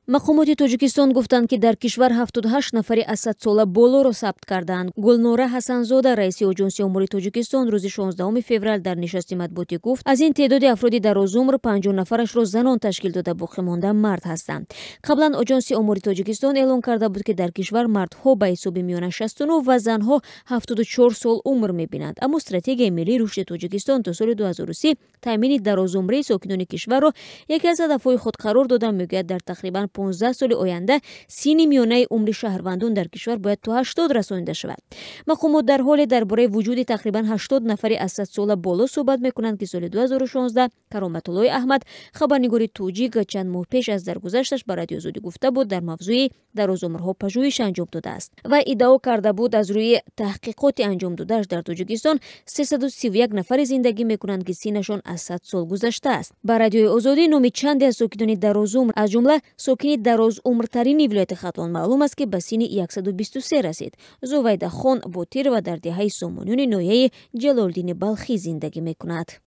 Мақомоти Тоҷикистон гуфтанд, ки дар кишвар 78 нафари аз 100 сола болоро сабт кардаанд. Гулнора Ҳасанзода, раиси Оҷонси омори Тоҷикистон, рӯзи 16 феврал дар нишасти матбуотӣ гуфт, аз ин теъдоди афроди дарозумр 50 нафарашро занон ташкил дода, боқимонда мард ҳастанд. Қаблан Оҷонси омори Тоҷикистон эълон карда буд, ки дар кишвар мардҳо ба ҳисоби миёна 69 ва занҳо 74 сол умр мебинанд. Аммо Стратегияи миллии рушди Тоҷикистон то соли 2030 таъмини дарозумрии сокинони кишварро яке аз ҳадафҳои худ қарор дода, мегӯяд, дар тақрибан 15 соли оянда синни миёнаи умри шаҳрвандон дар кишвар бояд то 80 расонида шавад. Мақомот дар ҳоле дар бораи вуҷуди тақрибан 80 нафари аз 100 сола боло суҳбат мекунанд, ки соли 2016 Кароматуллои Аҳмад, хабарнигори тоҷик, чанд моҳ пеш аз даргузашташ ба Радиои Озодӣ гуфта буд, дар мавзӯи дарозумрҳо пажӯҳиш анҷом додааст ва иддао карда буд, аз рӯи таҳқиқоти анҷом додааш дар Тоҷикистон 331 нафаре зиндагӣ мекунанд, ки синнашон аз 100 сол гузаштааст. Ба Радиои Озодӣ номи чанде аз сокинони дарозумр, аз ҷумла сокини дарозумртарини вилояти Хатлон маълум аст, ки ба синни 123 расид. Зувайдахон Ботирова дар деҳаи Сомониёни ноҳияи Ҷалолиддини Балхӣ зиндагӣ мекунад.